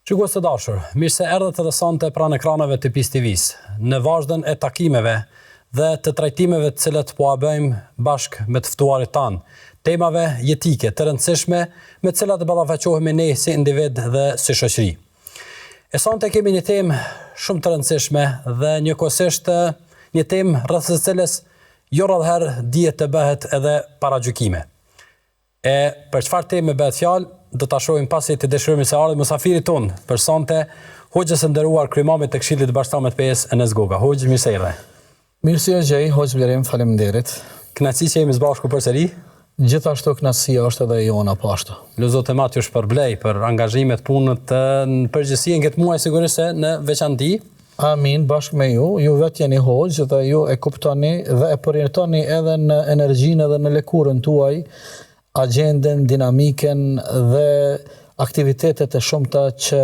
Shikues të dashur, mirë se erdhët edhe sonte pranë ekraneve të Peace TV-së, në vazhdën e takimeve dhe të trajtimeve të cilët po a bëjmë bashkë me të ftuarit tanë, temave jetike të rëndësishme me të cilat ballafaqohemi ne si individ dhe si shoqëri. E sonte kemi një temë shumë të rëndësishme dhe njëkohësisht një temë rreth së cilës jo rrallëherë dihet të bëhet edhe paragjykime. E për çfarë teme bëhet fjalë, do ta shohim pasi t'i dëshirojmë mirëseardhje musafirit tonë për sonte, Hoxhës së nderuar Kryemamit të Këshillit të Bashkësisë Islame të Pejës, Enes Goga. Hoxhë, mirë se erdhe. Mirë se ju gjej, Hoxhë Blerim, faleminderit. Kënaqësi që jemi së bashku përsëri. Gjithashtu kënaqësia është edhe e jona po ashtu. Lus Zotin e Madh t'ju shpërblej për angazhimet, punët në përgjithësi në këtë muaj sigurisht se në veçanti. Amin, bashkë me ju, ju vetë jeni hoxhë dhe ju e kuptoni dhe e përjetoni edhe në energjinë edhe në lëkurën tuaj agjendën, dinamiken dhe aktivitetet e shumta që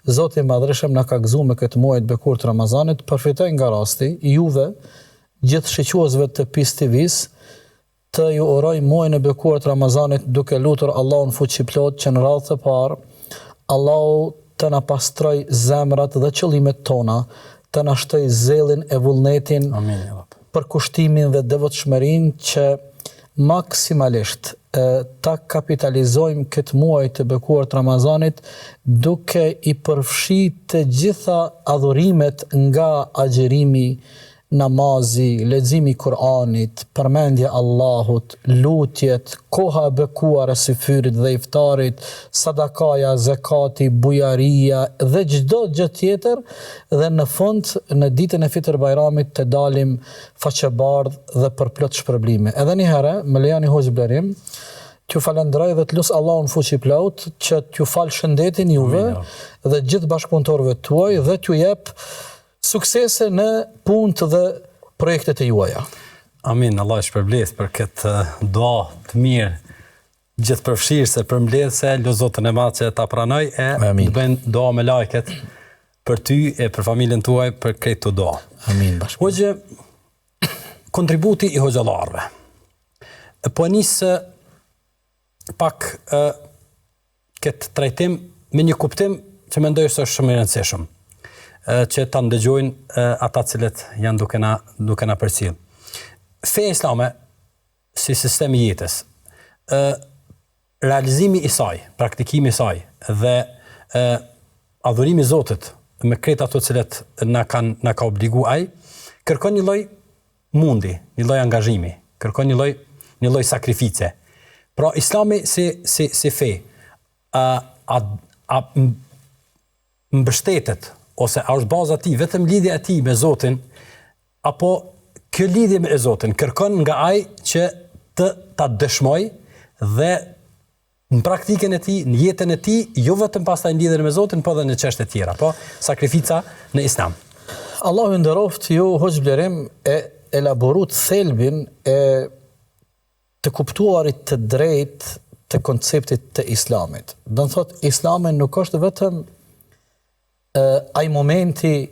Zoti i Madhërishëm na ka gëzu me këtë muaj të bekuar të Ramazanit, përfitoj nga rasti, juve, gjithë shiquesve të Peace TV-së, Të ju uroj muajin e bekuar të Ramazanit duke lutur Allahun Fuqiplotë që në radhë të parë Allahu të na pastrojë zemrat dhe qëllimet tona, të na shtojë zellin e vullnetin, Amin ja Rab. përkushtimin dhe devotshmërinë që maksimalisht ta kapitalizojmë këtë muaj të bekuar të Ramazanit duke i përfshi të gjitha adhurimet nga agjërimi, Namazi, leximi i Kur'anit, përmendja e Allahut, lutjet, koha e bekuar e syfyrit dhe iftarit, sadakaja, zekati, bujaria dhe çdo gjë tjetër dhe në fund në ditën e Fitër Bajramit të dalim faqebardhë dhe përplot shpërblime. Edhe një herë, më lejoni Hoxhë Blerim, t'ju falënderoj dhe të lus Allahun Fuqiplotë që t'ju falë shëndetin juve dhe gjithë bashkëpunëtorëve tuaj dhe t'ju jep Suksese në punët dhe projektet e juaja. Amin, Allah ju shpërbleftë për këtë dua të mirë, gjithëpërfshirëse, përmbledhëse, lus Zotin e Madh që ta pranoj e Amin. të bëjnë dua melaiket për ty e për familjen tuaj për krejt këto dua. Amin, bashkë. Hoxhë, kontributi i hoxhallarëve. Po e nis pak e, këtë trajtim me një kuptim që mendoj se është shumë i rëndësishëm, që ta ndëgjojnë ata të cilët janë duke na duke na përcjell. Feja islame si sistem i jetës, ë realizimi i saj, praktikimi i saj dhe ë adhurimi i Zotit me krejt ato të cilat na kanë na ka obligu ai, kërkon një lloj mundi, një lloj angazhimi, kërkon një lloj një lloj sakrifice. Pra Islami si si si fe, a a a mbështetet ose a është baza e tij vetëm lidhja e tij me Zotin apo kjo lidhje me Zotin kërkon nga ai që të ta dëshmojë dhe në praktikën e tij, në jetën e tij, jo vetëm pastaj në lidhjen me Zotin, po edhe në çështje të tjera, po sakrifica në Islam. Allahu ju nderoftë, ju hoxhë Blerim e elaboruat thelbin e të kuptuarit të drejtë të konceptit të Islamit. Do të thotë Islami nuk është vetëm Ai momenti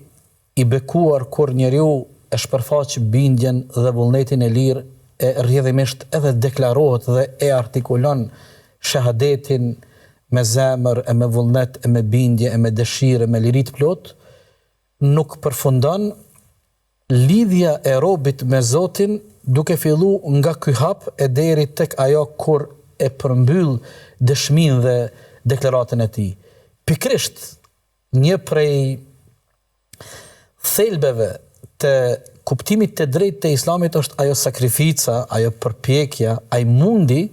i bekuar kur njeriu e shpërfaq bindjen dhe vullnetin e lirë e rrjedhimisht edhe deklarohet dhe e artikulon shehadetin me zemër e me vullnet e me bindje e me dëshirë e me liri të plotë, nuk përfundon lidhja e robit me Zotin duke fillu nga ky hap e deri tek ajo kur e përmbyll dëshminë dhe deklaratën e tij. Pikërisht një prej thelbeve të kuptimit të drejtë të Islamit është ajo sakrifica, ajo përpjekja, ai mundi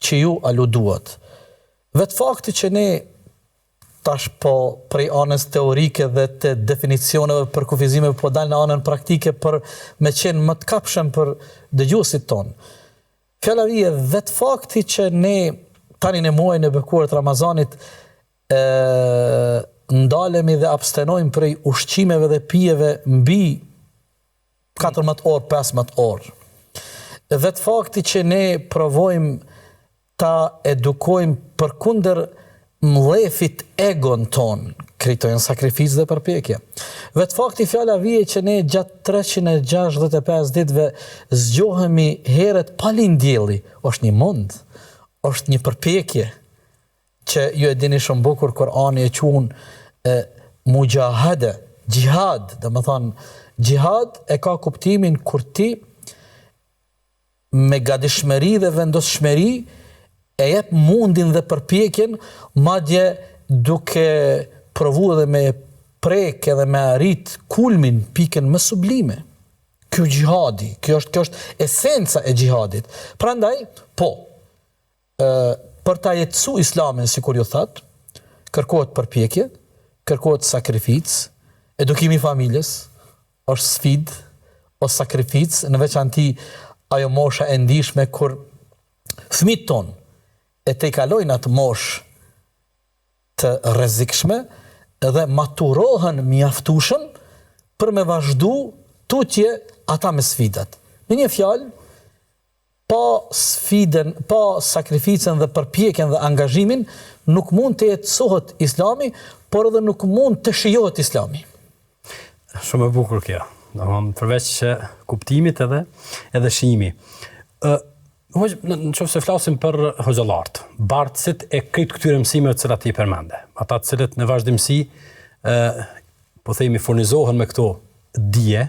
që ju aluduat. Vetë fakti që ne tash po prej anës teorike dhe të definicioneve, përkufizimeve, po dal në anën praktike për me qenë më të kapshëm për dëgjuesit tonë. Fjala vije, vetë fakti që ne tani në muajin e bekuar të Ramazanit e, ndalemi dhe abstenojmë prej ushqimeve dhe pijeve mbi 14 orë, 15 orë. Vetë fakti që ne provojmë ta edukojmë përkundër mllefit egon tonë, krejt këto janë sakrificë dhe përpjekje. Vetë fakti fjala vije që ne gjatë 365 ditëve zgjohemi herët pa lind dielli, është një mund, është një përpjekje. që ju e dini shumë bukur Kur'ani e quan e mujahade, xhihad, domethënë xhihad e ka kuptimin kur ti me gatishmëri dhe vendosshmëri e jep mundin dhe përpjekjen, madje duke provu edhe me prek edhe me arrit kulmin, pikën më sublime. Kjo xhihadi, kjo është kjo është esenca e xhihadit. Prandaj, po, ë për ta jetësu Islamin sikur ju thatë, kërkohet përpjekje, kërkohet sakrificë, edukimi i familjes, është sfidë, o sakrificë, në veçanti ajo mosha e ndishme kur fëmijët tonë e tejkalojnë atë moshë të rrezikshme dhe maturohen mjaftueshëm për me vazhdu tutje ata me sfidat. Me një fjalë, pa sfidën, pa sakrificën dhe përpjekjen dhe angazhimin, nuk mund të jetësohet Islami, por edhe nuk mund të shijohet Islami. Shumë e bukur kjo. Domthon përveç kuptimit edhe edhe shijimi. Ë Hoxhë, në, në qoftë se flasim për hoxhallarët, bartësit e krejt këtyre mësimeve të cilat i përmende, ata të cilët në vazhdimësi ë po themi furnizohen me këto dije,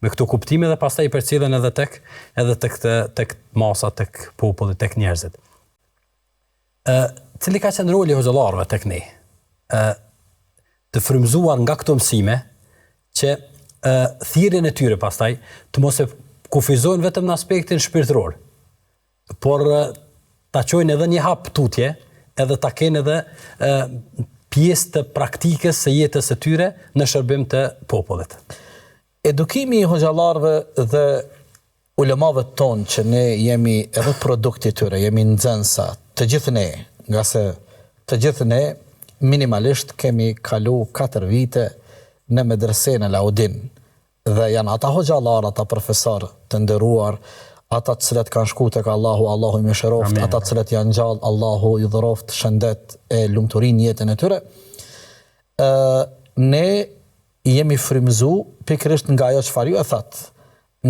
me këto kuptime dhe pastaj i përcjellin edhe tek edhe tek të, tek masa, tek populli, tek njerëzit. Ë, cili ka qenë roli i hoxhallarëve tek ne? Ë, të frymëzuar nga këto mësime që ë thirrjen e tyre pastaj të mos e kufizojnë vetëm në aspektin shpirtëror, por ta çojnë edhe një hap tutje, edhe ta kenë edhe ë pjesë të praktikës së jetës së tyre në shërbim të popullit. Edukimi i hoxhallarëve dhe ulemave tonë që ne jemi edhe produkt i tyre, jemi nxënësa, të gjithë ne, ngase të gjithë ne minimalisht kemi kalu 4 vite në medresenë Alaudin, Dhe janë ata hoxhallarë, ata profesorë të nderuar, ata të cilët kanë shku tek Allahu, Allahu i mëshiroftë, ata të cilët janë gjallë, Allahu i dhuroftë shëndet e lumturi në jetën e tyre. Ë ne jemi frymëzu pikërisht nga ajo çfarë ju e thatë,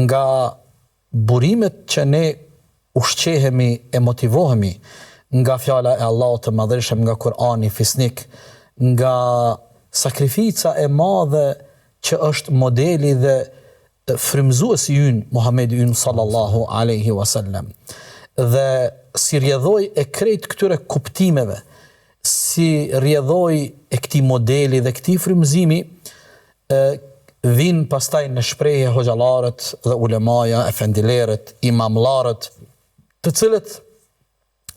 nga burimet që ne ushqehemi e motivohemi nga fjala e Allahut të Madhërishëm, nga Kur'ani fisnik, nga sakrifica e madhe që është modeli dhe frymëzuesi ynë Muhamedi ynë sallallahu alaihi wasallam. Dhe si rrjedhojë e krejt këtyre kuptimeve, si rrjedhojë e këtij modeli dhe këtij frymëzimi, e vijnë pastaj në shprehje hoxhallarët dhe ulemaja, efendilerët, imamllarët, të cilët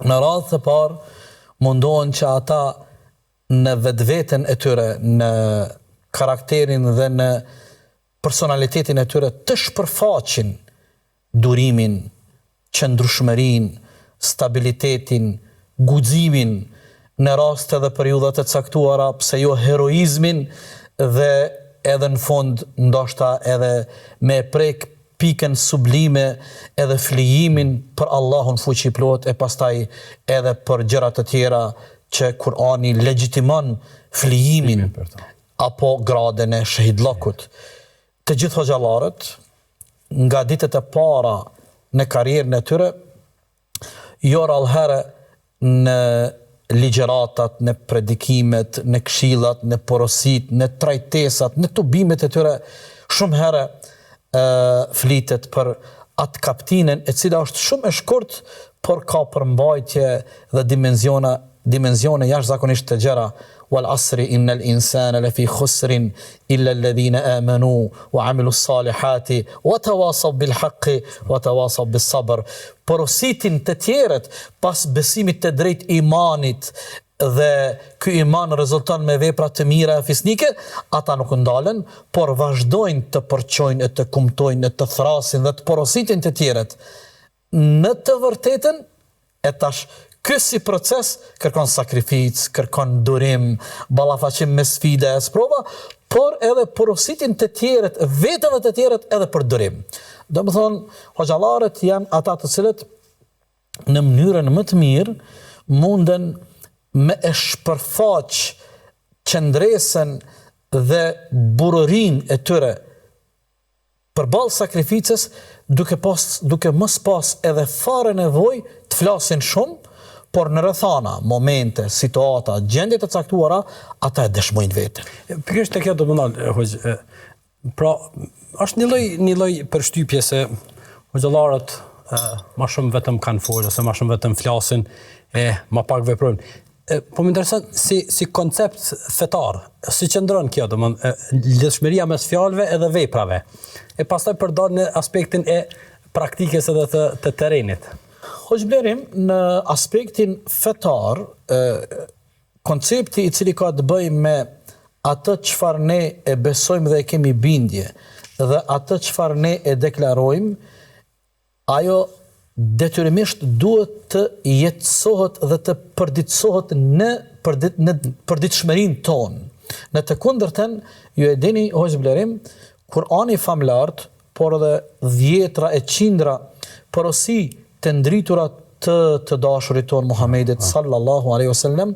në radhë të parë mundohen që ata në vetveten e tyre, në karakterin dhe në personalitetin e tyre të shpërfaqin durimin, qëndrueshmërinë, stabilitetin, guximin, në raste dhe periudha të caktuara, pse jo heroizmin dhe edhe në fund ndoshta edhe me e prek pikën sublime edhe flijimin për Allahun fuqiplotë e pastaj edhe për gjëra të tjera që Kur'ani legjitimon flijimin apo gradën e shehidllokut. Të gjithë hoxhallarët, nga ditët e para në karrierën e tyre, jo rrallëherë në ligjëratat, në predikimet, në këshillat, në porositë, në trajtesat, në tubimet e tyre, shumë herë ë flitet për atë kaptinën e cila është shumë e shkurt, por ka përmbajtje dhe dimensiona dimensione jashtëzakonisht të gjera, Wal asri innal insana lafi khusrin illa alladhina amanu wa amilu salihati wa tawasaw bil haqqi wa tawasaw bis sabr. Porositin të tjerët pas besimit të drejtë imanit dhe ky iman rezulton me vepra të mira e fisnike, ata nuk ndalen, por vazhdojnë të përçojnë e të kumtojnë e të thrasin dhe të porositin të tjerët. Në të vërtetën, e tash, ky si proces kërkon sakrificë, kërkon durim, ballafaqim me sfida e sprova, por edhe porositin të tjerët, veten dhe të tjerët edhe për durim. Domethënë, hoxhallarët janë ata të cilët në mënyrën më të mirë munden me e shpërfaq qëndresën dhe burrërinë e tyre përballë sakrificës duke pas duke mos pas edhe fare nevojë të flasin shumë, Por në rrethana, momente, situata, gjendje të caktuara, ata e dëshmojnë veten. Pikërisht te kjo do të ndal, hoxhë, pra është një lloj një lloj përshtypje se hoxhallarët ma shumë vetëm kanë folë ose ma shumë vetëm flasin e ma pak veprojnë. Po më intereson si si koncept fetar, si qëndron kjo, domthon lidhshmëria mes fjalëve edhe veprave. E pastaj për dalë në aspektin e praktikës edhe të të terrenit. Hoxhë Blerim, në aspektin fetar, e, koncepti i cili ka të bëjë me atë çfarë ne e besojmë dhe e kemi bindje dhe atë çfarë ne e deklarojmë, Ajo detyrimisht duhet të jetësohet dhe të përditësohet në përdit, në përditshmërinë tonë. Në të kundërtën, ju e dini, hoxhë Blerim, Kur'ani famëlartë, por edhe dhjetra e qindra porosi të ndritura të të dashurit tonë Muhammedit sallallahu alaihi wasallam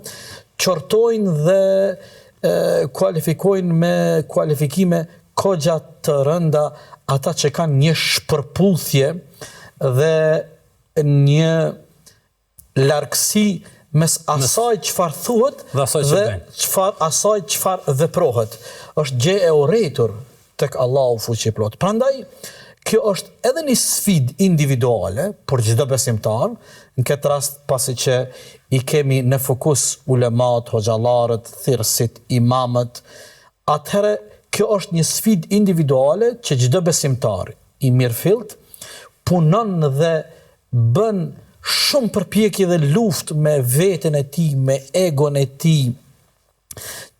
qortojnë dhe e, kualifikojnë me kualifikime Goxha të rënda ata që kanë një shpërputhje dhe një largësi mes asaj çfarë thuhet dhe asaj që dhe çfarë asaj çfarë veprohet. Është gjë e urrejtur tek Allahu fuqiplot. Prandaj kjo është edhe një sfidë individuale për çdo besimtar, në këtë rast pasi që i kemi në fokus ulemat, hoxhallarët, thirrësit, imamët, Atëherë, kjo është një sfidë individuale që çdo besimtar i mirëfilltë punon dhe bën shumë përpjekje dhe luftë me veten e tij, me egon e tij,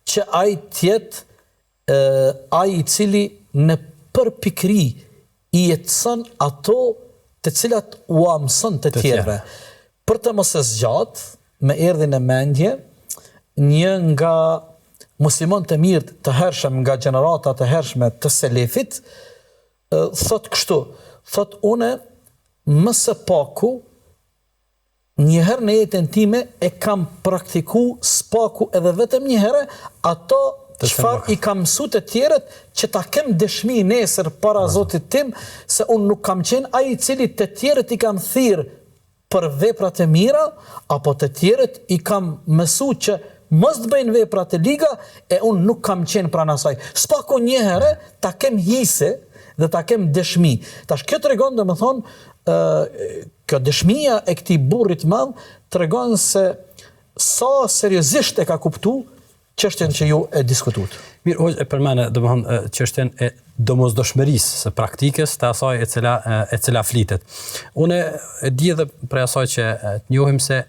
që ai të jetë ai i cili në përpikëri i jetëson ato të cilat ua mëson të tjerëve. Për të mos e zgjatë, më erdhi në mendje një nga muslimanët e mirë të hershëm nga gjeneratat e hershme të selefit, thotë kështu, thotë une më së paku një herë në jetën time e kam praktiku s'paku edhe vetëm një herë ato çfarë i kam mësu të tjerët që ta kem dëshmi nesër para Zotit tim se unë nuk kam qenë ai i cili të tjerët i kam thirr për veprat e mira apo të tjerët i kam mësu që mos të bëjnë vepra të liga e unë nuk kam qenë pranë asaj. S'paku një herë ta kem hise dhe ta kem dëshmi. Tash kjo tregon domethënë ë kjo dëshmia e këtij burri të madh tregon se sa seriozisht e ka kuptu çështjen që ju e diskutuat. Mirë, hoxhë e përmende, domethënë çështjen e domosdoshmërisë së praktikës të asaj e cila e cila flitet. Unë e di edhe prej asaj që të njohim se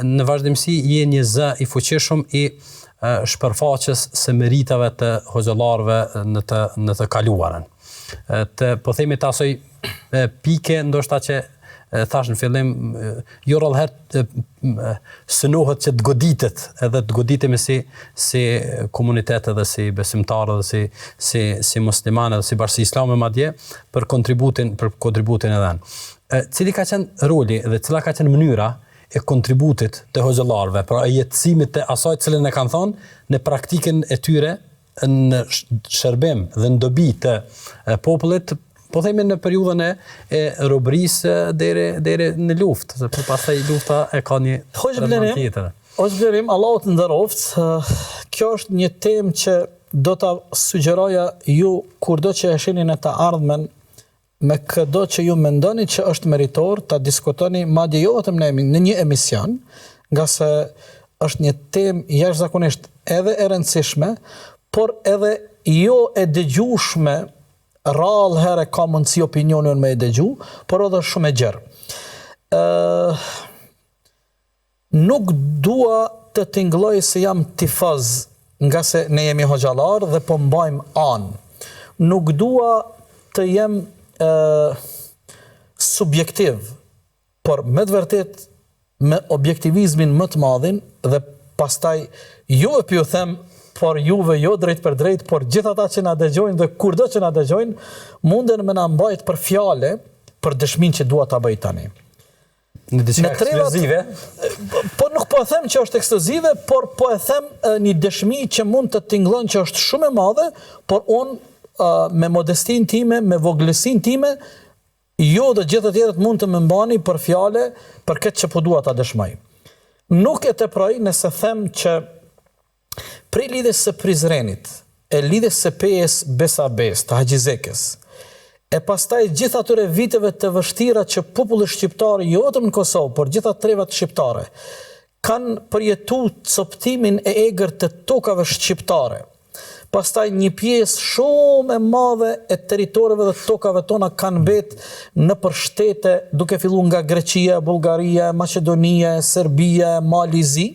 në vazhdimësi je një zë i fuqishëm i shpërfaqjes së meritave të hoxhallarëve në të në të kaluarën. Të po themi të asaj pike ndoshta që thash në fillim jo rrallë herë synohet që të goditet edhe të goditemi si si komunitet edhe si besimtarë edhe si si si muslimanë edhe si bashkësi islame madje për kontributin për kontributin e dhënë. Cili ka qenë roli dhe cila ka qenë mënyra e kontributit të hoxhallarëve, pra e jetësimit të asaj të cilën e kanë thonë në praktikën e tyre në shërbim dhe në dobi të popullit, po themi në periudhën e, e robërisë deri deri në luftë, sepse pastaj lufta e ka një rëndësi tjetër. Hoxhë Blerim, Allahu të nderoftë, kjo është një temë që do ta sugjeroja ju kurdo që e shihni në të ardhmen me këdo që ju mendoni që është meritor ta diskutoni madje jo vetëm në në një emision, ngase është një temë jashtëzakonisht edhe e rëndësishme, por edhe jo e dëgjueshme, rrallë herë ka mundësi opinioni me e dëgju, por edhe shumë e gjerë. Ë Nuk dua të tingëlloj se jam tifoz ngase ne jemi hoxhallarë dhe po mbajmë anë. Nuk dua të jem ë subjektiv, por me të vërtetë me objektivizmin më të madhin dhe pastaj juve po ju them, por juve jo drejtpërdrejt, por gjithë ata që na dëgjojnë dhe kurdo që na dëgjojnë, munden me na mbajt për fjale për dëshminë që dua ta bëj tani. Një diçka ekskluzive? Po nuk po e them që është ekskluzive, por po e them një dëshmi që mund të tingëllon që është shumë e madhe, por unë me modestinë time, me vogëlsinë time, ju dhe gjithë të tjerët mund të më mbani për fjale për këtë që po dua ta dëshmoj. Nuk e teproj nëse them që prej lidhjes së Prizrenit, e lidhjes së Pejës Besa-Besë të Haxhi Zekës, e pastaj gjithë atyre viteve të vështira që populli shqiptar jo vetëm në Kosovë, por gjitha trevat shqiptare, kanë përjetu copëtimin e egër të tokave shqiptare. Pastaj një pjesë shumë e madhe e territoreve dhe tokave tona kanë mbet nëpër shtete duke fillu nga Greqia, Bullgaria, Maqedonia, Serbia, Mali i Zi.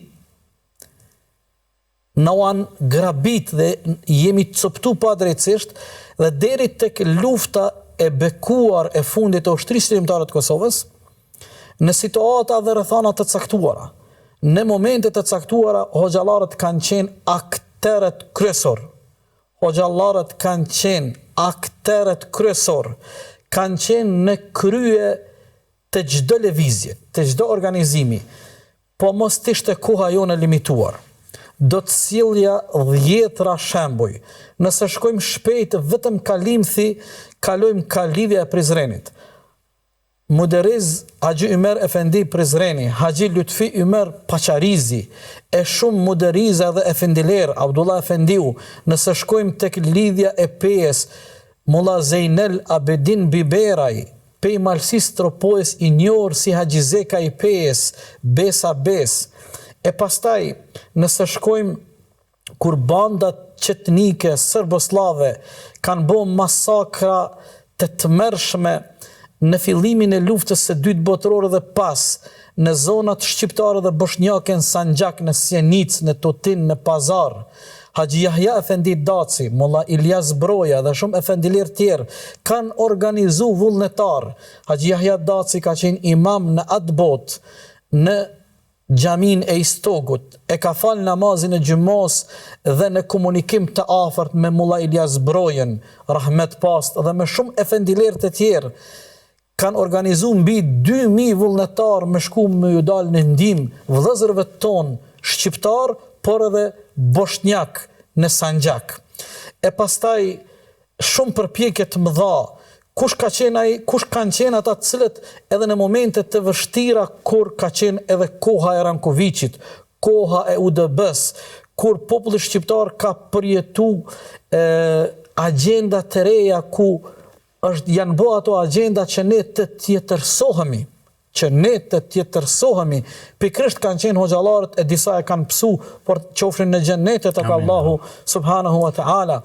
Na u janë grabit dhe jemi copëtu padrejtësisht dhe deri tek lufta e bekuar e fundit e Ushtrisë Çlirimtare të Kosovës, në situata dhe rrethana të caktuara, në momente të caktuara hoxhallarët kanë qenë akterët kryesorë. Hoxhallarët kanë qenë akterët kryesorë, kanë qenë në krye të çdo lëvizje, të çdo organizimi. Po mos t'ishte koha jonë e limituar, do të sillja dhjetëra shembuj. Nëse shkojmë shpejt vetëm kalimthi, kalojmë ka Lidhja e Prizrenit. Muderriz Haxhi Ymer Efendi Prizreni, Haxhi Lutfi Ymer Paçarizi, e shumë muderriza dhe efendilerë, Abdullah Efendiu, nëse shkojmë tek Lidhja e Pejës, Mulla Zejnel Abedin Biberaj, pej Malësisë Tropojës i njohur si Haxhi Zeka i Pejës, Besa Besë. E pastaj, nëse shkojmë kur bandat çetnike sërbo-sllave kanë bo masakra të tmerrshme në fillimin e Luftës së Dytë Botërore dhe pas, në zonat shqiptare dhe boshnjake në Sanxhak, në Sjenicë, në Tutin, në Pazar, Haxhi Jahja Efendi Daci, Mulla Iljaz Broja dhe shumë efendilerë tjerë kanë organizu vullnetarë. Haxhi Jahja Daci ka qenë imam në atë botë, në Xhaminë e Istogut, e ka falë namazin e xhumasë dhe në komunikim të afërt me Mulla Iljaz Brojën, rahmet pastë dhe me shumë efendilerë të tjerë, kanë organizu mbi 2000 vullnetarë me shku me ju dalë në ndihmë vëllezërve tonë shqiptarë, por edhe boshnjakë në Sanxhak. E pastaj shumë përpjekje të mëdha, kush ka qenë ai, kush kanë qenë ata të cilët edhe në momente të vështira kur ka qenë edhe koha e Rankoviqit, koha e UDB-së, kur populli shqiptar ka përjetu e, agjenda të reja ku është janë bo ato agjenda që ne të tjetërsohemi, që ne të tjetërsohemi, pikërisht kanë qenë hoxhallarët e disa e kanë pësu, por qofshin në xhenete tek Allahu subhanahu wa ta'ala.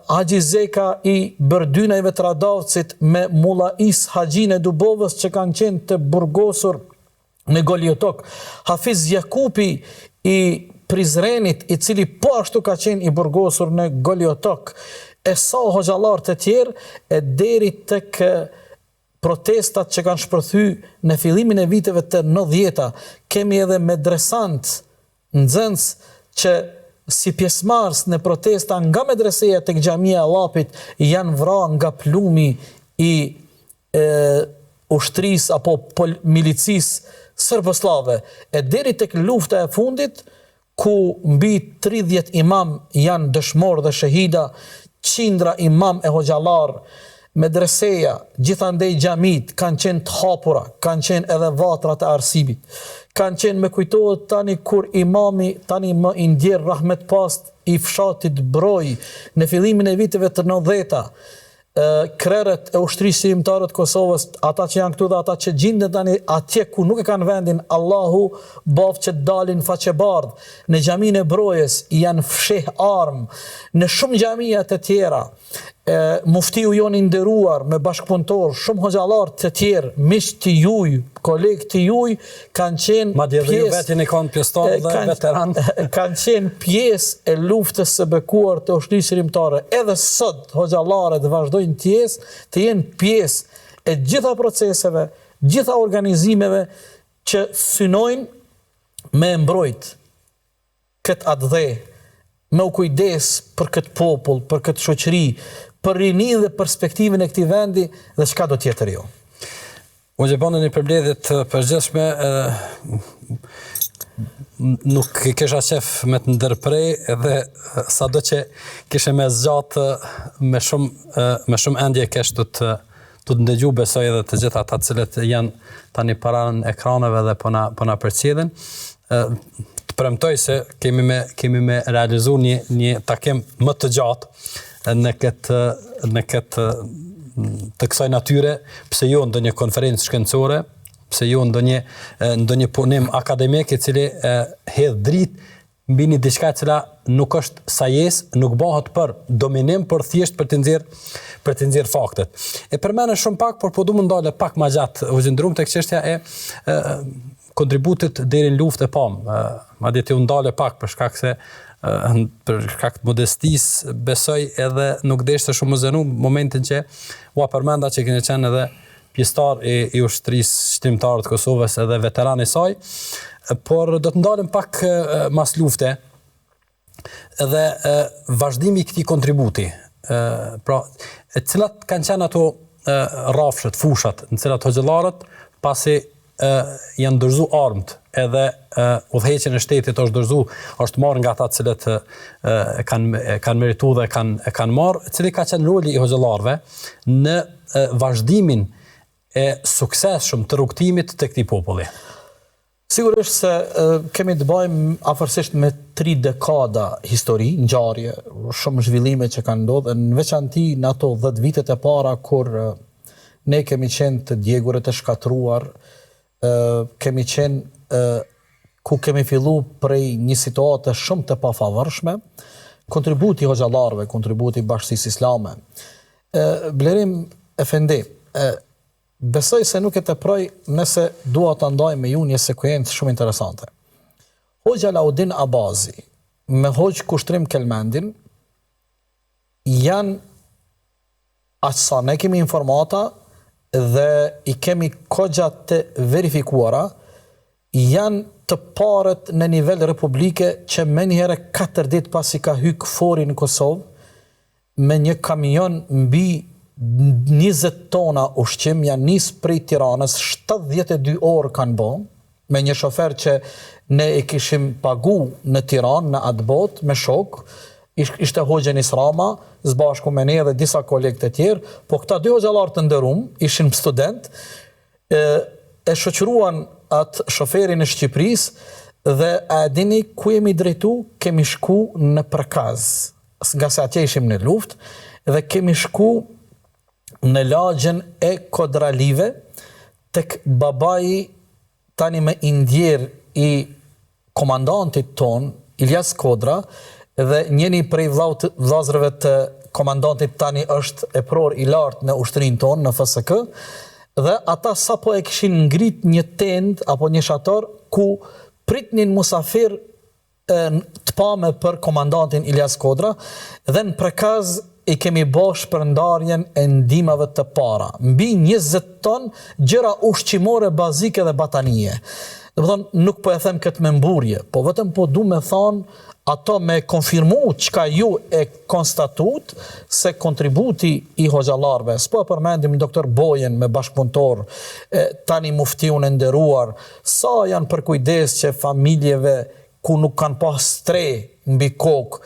Haxhi Zeka i Bërdynajve të Radavcit me Mulla Isë Haxhinë e Dubovës që kanë qenë të burgosur në Goli Otok. Hafiz Jakupi i Prizrenit, i cili po ashtu ka qenë i burgosur në Goli Otok, e sa hoxhallarë të tjerë, e deri tek protestat që kanë shpërthy në fillimin e viteve të nëntëdhjeta, kemi edhe medresantë, nxënës që si pjesëmarrës në protesta nga medreseja tek xhamia e Llapit janë vra nga plumi i e, ushtrisë apo pol, milicisë sërbosllave e deri tek lufta e fundit ku mbi 30 imam janë dëshmorë dhe shehida, qindra imam e hoxhallarë, medreseja, gjithandej xhamitë kanë qenë të hapura, kanë qenë edhe vatrat e arsimit. Kanë qenë më kujtohet tani kur imami tani më i ndjerë rahmet pastë i fshatit Broj në fillimin e viteve të 90-ta, krerët e ushtrisë çlirimtare të Kosovës, ata që janë këtu dhe ata që gjinden tani atje ku nuk e kanë vendin, Allahu baftë që të dalin faqebardhë, në xhaminë e Brojës janë fsheh armë, në shumë xhamia të tjera, e, muftiu jonë i nderuar me bashkëpunëtor, shumë hoxhallarë të tjerë, miq të juj, kolegë të juj, kanë qenë Madje edhe ju vetë jeni kanë pjesëtar dhe veteran. Kanë qenë pjesë e luftës së bekuar të ushtrisë çlirimtare. Edhe sot hoxhallarët vazhdojnë të jesë, të jenë pjesë e gjitha proceseve, gjitha organizimeve që synojnë me mbrojt këtë atdhe, me u kujdes për këtë popull, për këtë shoqëri, për rininë dhe perspektivën e këtij vendi dhe çka do tjetër jo. Hoxhë bënë një përmbledhje të përgjithshme, nuk kisha qef me të ndërpre edhe sado që kishe me zgjatë me shumë, me shumë endje kesh të të të të ndëgju besoj edhe të gjithë ata të cilët janë tani para ekraneve dhe po na, po na përcjellin. Të premtoj se kemi me kemi me realizu një një takim më të gjatë në këtë në këtë të kësaj natyre, pse jo ndonjë konferencë shkencore, pse jo ndonjë ndonjë punim akademik i cili e, hedh dritë mbi një diçka e cila nuk është sajesë, nuk bëhet për dominim, por thjesht për të nxjerr për të nxjerr faktet. E përmendë shumë pak, por po du me ndalë pak më gjatë, hoxhë i nderum tek çështja e, e kontributit deri në luftë e pamë. Madje ti u ndale pak për shkak se për shkak të modestisë besoj edhe nuk deshte shumë me zgjanu momentin që ua përmenda që keni qenë edhe pjesëtar i, i ushtrisë çlirimtare të Kosovës edhe veteran i saj, por do të ndalem pak mas lufte edhe e, vazhdimi i këtij kontributi. E, pra, e cilat kanë qenë ato e, rrafshet, fushat, në cilat hoxhallarët pasi e, janë dorëzu armët edhe e, udhëheqjen e shtetit është dorëzu, është marrë nga ata të cilët e, e kanë e kanë meritu dhe e kanë e kanë marrë, cili ka qenë roli i hoxhallarëve në e, vazhdimin e suksesshëm të rrugëtimit të këtij populli. Sigurisht se e, kemi të bëjmë afërsisht me tri dekada histori, ngjarje, shumë zhvillime që kanë ndodhur, në veçanti në ato 10 vitet e para kur Ne kemi qenë të djegur e të shkatërruar, kemi qenë ku kemi fillu prej një situate shumë të pafavorshme, kontributi i hoxhallarëve, kontributi i bashkësisë islame. Blerim Efendi, besoj se nuk e teproj nëse dua ta ndaj me ju një sekuencë shumë interesante. Hoxhë Alaudin Abazi me Hoxhë Kushtrim Kelmendin janë Aq sa ne kemi informata dhe i kemi kogja të verifikuara, janë të parët në nivel republike që menjëherë katër ditë pasi ka hy KFOR-i në Kosovë, me një kamion mbi 20 tona ushqim janë nis prej Tiranës, 72 orë kanë bo, me një shofer që ne e kishim pagu në Tiranë në atë botë me shokë, ishte Hoxhë Enis Rama, së bashku me ne dhe disa kolegë të tjerë, po këta dy hoxhallarë të nderum, ishin student, e, e shoqëruan atë shoferin e Shqipërisë dhe a e dini ku jemi drejtu? Kemi shku në Prekaz, ngase atje ishim në luftë dhe kemi shku në lagjen e Kodralive, tek babai tani më i ndjerë i komandantit tonë, Iljaz Kodra, dhe njëni prej vëllazërve të komandantit tani është epror i lartë në ushtrinë tonë, në FSK, dhe ata sapo e kishin ngrit një tendë apo një shator ku pritnin musafir të pame për komandantin Iljaz Kodra dhe në Prekaz i kemi bo shpërndarjen e ndihmave të para, mbi 20 ton gjëra ushqimore bazike dhe batanije. Domethënë, nuk po e them këtë me mburrje, po vetëm po du me thanë ato me konfirmu çka ju e konstatut se kontributi i hoxhallarëve, s'po e përmendim doktor Bojën me bashkëpunëtor, tani muftiun e nderuar, Sa janë përkujdes që familjeve ku nuk kanë pas strehë mbi kokë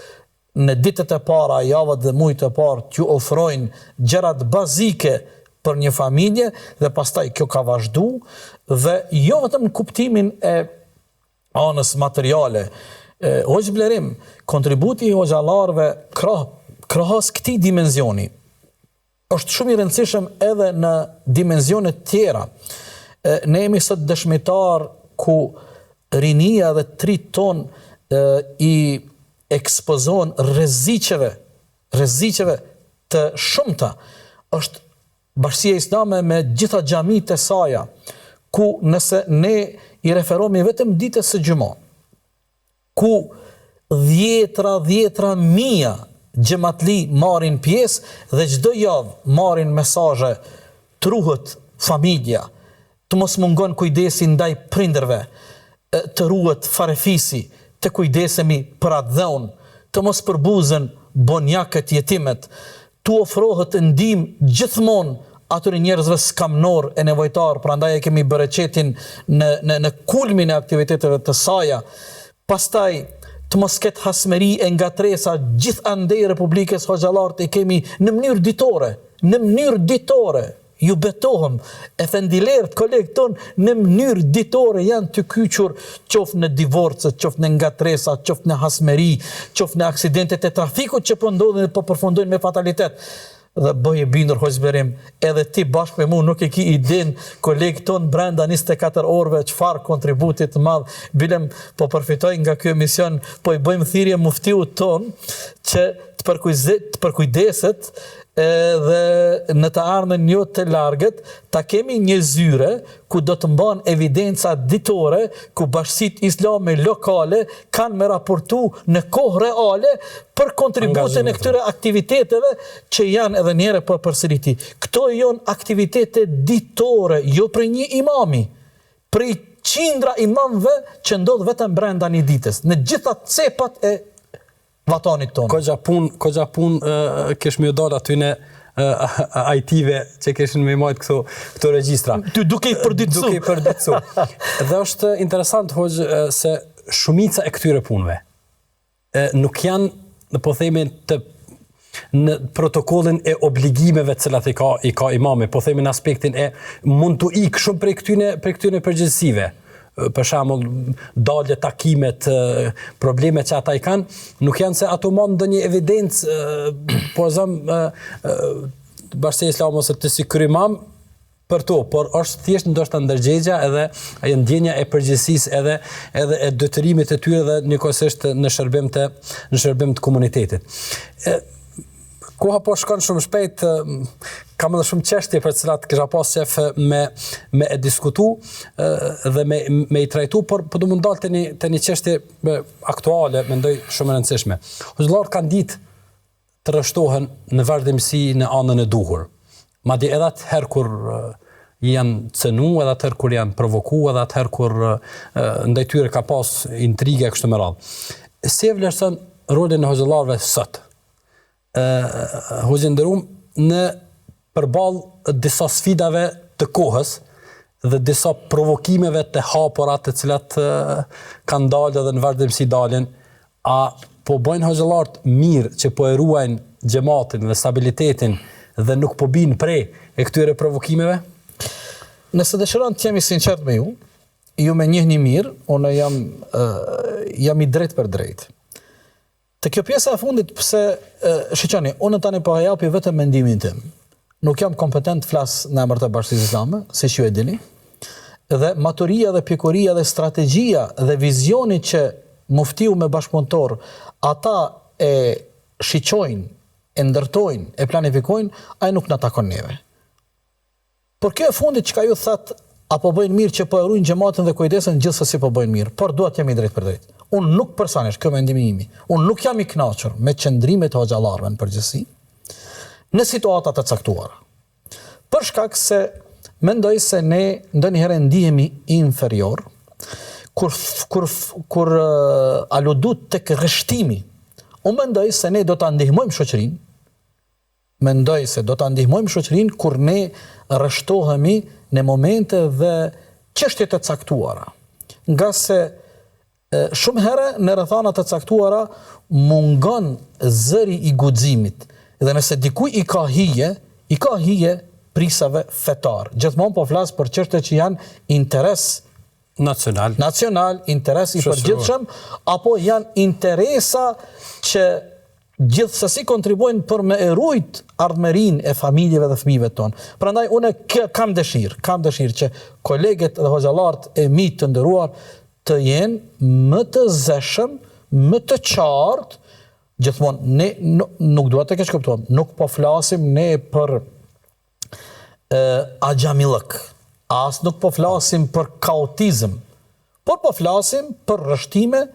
në ditët e para, javët dhe mujt e parë t'ju ofrojnë gjërat bazike për një familje dhe pastaj kjo ka vazhdu dhe jo vetëm në kuptimin e anës materiale. Hoxhë Blerim, kontributi i hoxhallarëve krah krahas këtij dimensioni është shumë i rëndësishëm edhe në dimensione të tjera. Ne jemi sot dëshmitar ku rinia dhe të rinjtë tonë i ekspozohen rreziqeve, rreziqeve të shumta. Është bashkësia islame me gjitha xhamitë e saja, ku nëse ne i referohemi vetëm ditës së xhuma, ku dhjetra dhjetra mija xhematli marrin pjesë dhe çdo javë marrin mesazhe të ruhet familja, të mos mungon kujdesi ndaj prindërve, të ruhet farefisi, të kujdesemi për atdheun, të mos përbuzen bonjakët jetimet, t'u ofrohet ndihmë gjithmonë atyre njerëzve skamnorë e nevojtarë, prandaj e kemi Bereqetin në në në kulmin e aktiviteteve të saja. Pastaj të mos ketë hasmeri e ngatresa gjithandej Republikës hoxhallarët i kemi në mënyrë ditore, në mënyrë ditore. Ju betohem, efendilerët, kolegët tonë, në mënyrë ditore janë të kyçur qoftë në divorce, qoftë në ngatërresa, qoftë në hasmeri, qoftë në aksidentet e trafikut që po ndodhin dhe po përfundojnë me fatalitet. Dhe bëhu i bindur Hoxhë Blerim, edhe ti bashkë me mu nuk e ki idenë kolegët tonë brenda 24 orëve çfarë kontributi të madh, bilem po përfitoj nga ky emision, po i bëjmë thirrje muftiut tonë që të përkujdeset edhe në të ardhmen jo të largët ta kemi një zyre ku do të mban evidenca ditore ku bashkësitë islame lokale kanë me raportu në kohë reale për kontributin e këtyre aktiviteteve që janë edhe njëherë po e përsëriti. Këto janë aktivitete ditore, jo prej një imami, prej qindra imamëve që ndodh vetëm brenda një ditës, në gjitha cepat e vatanit tonë. Koxha punë, koxha punë kish me ju dalë atyne IT-ve që kishin me majtë këto, këto regjistra. Ty duke i përditësu. Duke i përditësu. Dhe është interesant, hoxhë, se shumica e këtyre punëve nuk janë, në po themi, të në protokollin e obligimeve të cilat i ka i ka imami, po themi në aspektin e mund të ikë shumë prej këtyne prej këtyne përgjegjësive për shembull dalje takimet, problemet që ata i kanë, nuk janë se ato marrin ndonjë evidencë, po e zëm bashkësia islame ose ti si kryimam për to, por është thjesht ndoshta ndërgjegja edhe ajo ndjenja e përgjegjësisë edhe edhe e detyrimit të tyre dhe njëkohësisht në shërbim të në shërbim të komunitetit. E, Koha po shkon shumë shpejt, kam edhe shumë çështje për të cilat kisha pas qef me me e diskutu dhe me me i trajtu, por po du me u ndal te një te një çështje aktuale, mendoj shumë e rëndësishme. Hoxhallarët kanë ditë të rreshtohen në vazhdimësi në anën e duhur. Madje edhe atëherë kur janë cenu, edhe atëherë kur janë provoku, edhe atëherë kur ndaj tyre ka pas intriga e kështu me radhë. Si e vlerëson rolin e hoxhallarëve sot? Hoxhë i nderum në përballë disa sfidave të kohës dhe disa provokimeve të hapura të cilat kanë dalë edhe në vazhdimësi dalin, a po bëjnë hoxhallarët mirë që po e ruajnë xhematin dhe stabilitetin dhe nuk po bijnë pre e këtyre provokimeve? Nëse dëshiron të jem i sinqert me ju, ju më njihni mirë, unë jam jam i drejtpërdrejtë. Te kjo pjesa e fundit pse shiqoni, unë tani po e japi vetëm mendimin tim. Nuk jam kompetent të flas në emër të Bashkësisë Islame, siç ju e dini. Dhe maturia dhe pjekuria dhe strategjia dhe vizioni që muftiu me bashkëpunëtor ata e shiqojnë, e ndërtojnë, e planifikojnë, ai nuk na takon neve. Por kjo e fundit çka ju thatë a po bëjnë mirë që po e rujnë xhematin dhe kujdesen gjithsesi po bëjnë mirë, por dua të jem i drejtpërdrejtë. Unë nuk personalisht, kjo mendimi imi, unë nuk jam i kënaqur me qëndrimet e hoxhallarëve në përgjithësi në situata të caktuara. Për shkak se mendoj se ne ndonjëherë ndihemi inferior kur kur kur aludut tek rreshtimi. Unë mendoj se ne do ta ndihmojmë shoqërinë Mendoj se do ta ndihmojmë shoqërinë kur ne rreshtohemi në momente dhe çështje të caktuara. Ngase shumë herë në rrethana të caktuara mungon zëri i guximit dhe nëse dikuj i ka hije, i ka hije prijësave fetarë. Gjithmonë po flas për çështje që janë interes nacional, nacional, interes i përgjithshëm apo janë interesa që gjithsesi kontribuojnë për me e rujt ardhmërinë e familjeve dhe fëmijëve tonë. Prandaj unë kam dëshirë, kam dëshirë që kolegët dhe hoxhallarët e mi të nderuar të jenë më të zëshëm, më të qartë, gjithmonë ne nuk dua të keqkuptohem, nuk po flasim ne për e, axhamillëk, as nuk po flasim për kaotizëm, por po flasim për rreshtime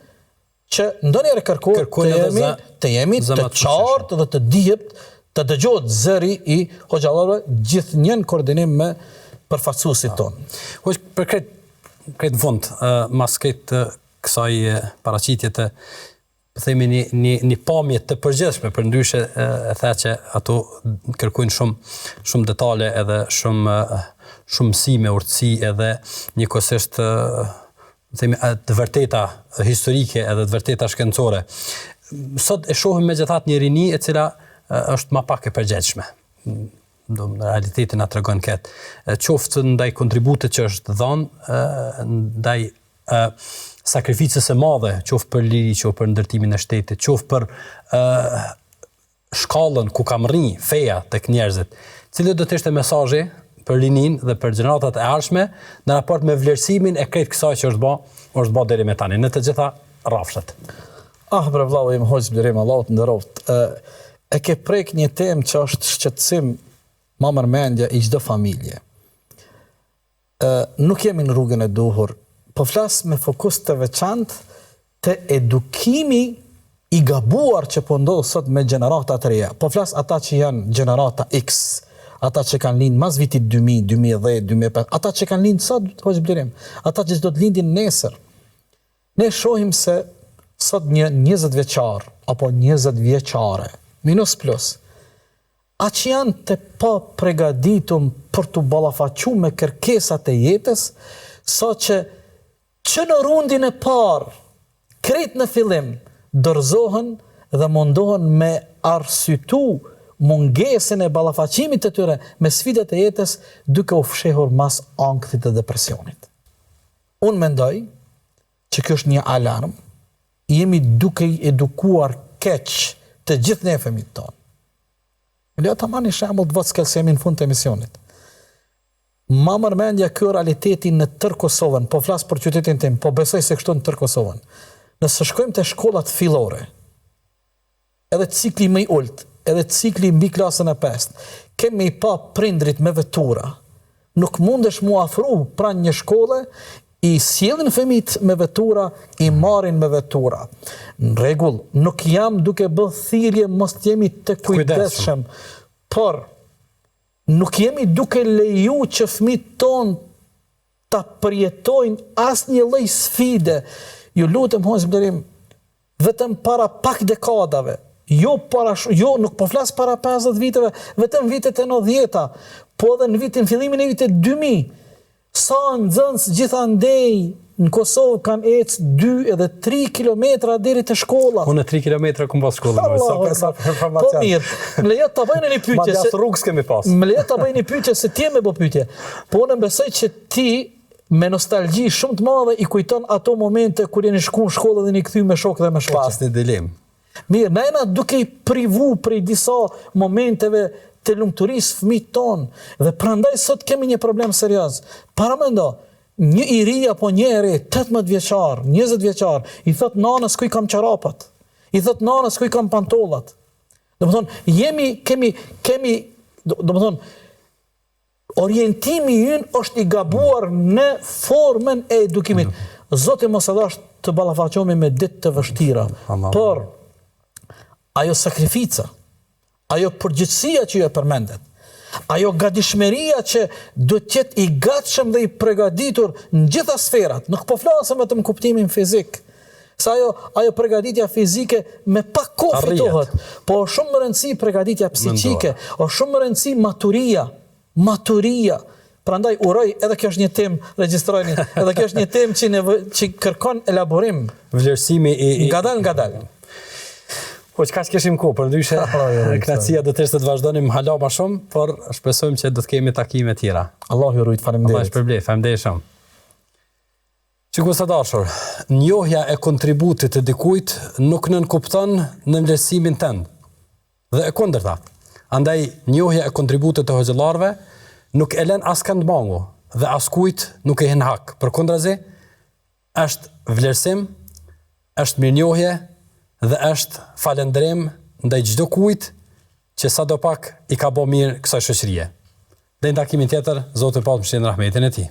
që ndonjëherë kërkohet të jemi, të jemi të qartë dhe të dihet, të dëgjohet zëri i hoxhallarëve gjithnjë në koordinim me përfaqësuesit tonë. Hoxhë, për krejt krejt në fund, mas krejt kësaj paraqitje të po themi një një një pamje të përgjithshme, përndryshe e the që ato kërkojnë shumë shumë detale edhe shumë shumë mësime, urtësi edhe njëkohësisht themi të vërteta historike edhe të vërteta shkencore. Sot e shohim megjithatë një rini e cila është ma pak e përgjegjshme. Do në realitetin na tregon këtë. Qoftë ndaj kontributit që është dhënë, ndaj sakrificës së madhe, qoftë për liri, qoftë për ndërtimin e shtetit, qoftë për ë shkallën ku ka mrri feja tek njerëzit. Cili do të ishte mesazhi për rininë dhe për gjeneratat e ardhshme në raport me vlerësimin e krejt kësaj që është bë, është bë deri me tani në të gjitha rrafshet. Ah bre vllau im hoxhë Blerim Allahu të nderoftë. Ë e ke prek një temë që është shqetësim ma merr mendja i çdo familje. Ë nuk jemi në rrugën e duhur. Po flas me fokus të veçantë te edukimi i gabuar që po ndodh sot me gjenerata të reja. Po flas ata që janë gjenerata X, ata që kanë lind mas vitit 2000, 2010, 2005, ata që kanë lind sot, hoxhë Blerim, ata që do të lindin nesër. Ne shohim se sot një 20 vjeçar apo 20 vjeçare, minus plus, aq janë të papregaditun për t'u ballafaqu me kërkesat e jetës, saqë që në rundin e parë, krejt në fillim, dorëzohen dhe mundohen me arsyetu mungesën e ballafaqimit të tyre me sfidat e jetës duke u fshehur mas ankthit dhe depresionit. Unë mendoj që kjo është një alarm, jemi duke i edukuar keq të gjithë ne fëmijët tonë. Më lejo ta marr një shembull të vogël se jemi në fund të emisionit. Ma merr mendja ky realiteti në tërë Kosovën, po flas për qytetin tim, po besoj se kështu në tërë Kosovën. Nëse shkojmë te shkollat fillore, edhe cikli më i ulët, edhe cikli mbi klasën e pestë, kemi i pa prindrit me vetura, nuk mundesh mu afru pranë një shkolle, i sjellin fëmijët me vetura, i marrin me vetura. Në rregull, nuk jam duke bë thirrje mos të jemi të kujdesshëm, por nuk jemi duke leju që fëmijët tonë ta përjetojnë asnjë lloj sfide. Ju lutem hoxhë Blerim, vetëm para pak dekadave, jo para jo nuk po flas para 50 viteve, vetëm vitet e 90-ta, po edhe në vitin fillimin e vitit 2000, sa nxënës gjithandej në Kosovë kanë ecë 2 edhe 3 kilometra deri te shkolla. Unë 3 kilometra kum pas shkollën, sa për sa për informacion. Po mirë, më lejo ta bëj një pyetje. Madje as rrugë s'kemi pas. Më lejo ta bëj një pyetje se ti me bë pyetje. Po unë besoj që ti me nostalgji shumë të madhe i kujton ato momente kur jeni shku në shkollë dhe jeni kthy me shokë dhe me shoqe. Pa asnjë dilemë. Mirë, na jena duke i privu prej disa momenteve të lumturisë fëmijët tonë dhe prandaj sot kemi një problem serioz. Paramendo, një i ri apo një e re, 18 vjeçar, 20 vjeçar, i thot nanës ku i kam çorapat, i thot nanës ku i kam pantollat. Domethonë, jemi, kemi, kemi, domethonë, Orientimi ynë është i gabuar në formën e edukimit. Zoti mos e dhashtë të ballafaqohemi me ditë të vështira, por ajo sakrifica, ajo përgjegjësia që ju e përmendet, ajo gatishmëria që duhet të jetë i gatshëm dhe i përgatitur në gjitha sferat, nuk po flasim vetëm në kuptimin fizik, se ajo ajo përgatitja fizike me pak kohë fitohet, po është shumë me rëndësi përgatitja psiqike, është shumë me rëndësi maturia, maturia. Prandaj uroj, edhe kjo është një temë, regjistrojeni, edhe kjo është një temë që nevoj, që kërkon elaborim. Vlerësimi i, i ngadal ngadal. Po çka kishim kohë, përndryshe kënaqësia do të ishte të vazhdonim hala më shumë, por shpresojmë që do të kemi takime tjera. Allahu ju rujt, faleminderit. Allahu shpërbleftë, faleminderit shumë. Shikues të dashur, njohja e kontributit të dikujt nuk nënkupton nënvlerësimin tënd. Dhe e kundërta. Andaj njohja e kontributit të hoxhallarëve nuk e lën askënd mangu dhe askujt nuk i hyn hak. Përkundrazi, është vlerësim, është mirënjohje dhe është falënderim ndaj çdokujt që sadopak i ka bo mirë kësaj shoqërie. Deri në takimin tjetër, Zoti pastë mëshirën e rahmetin e tij.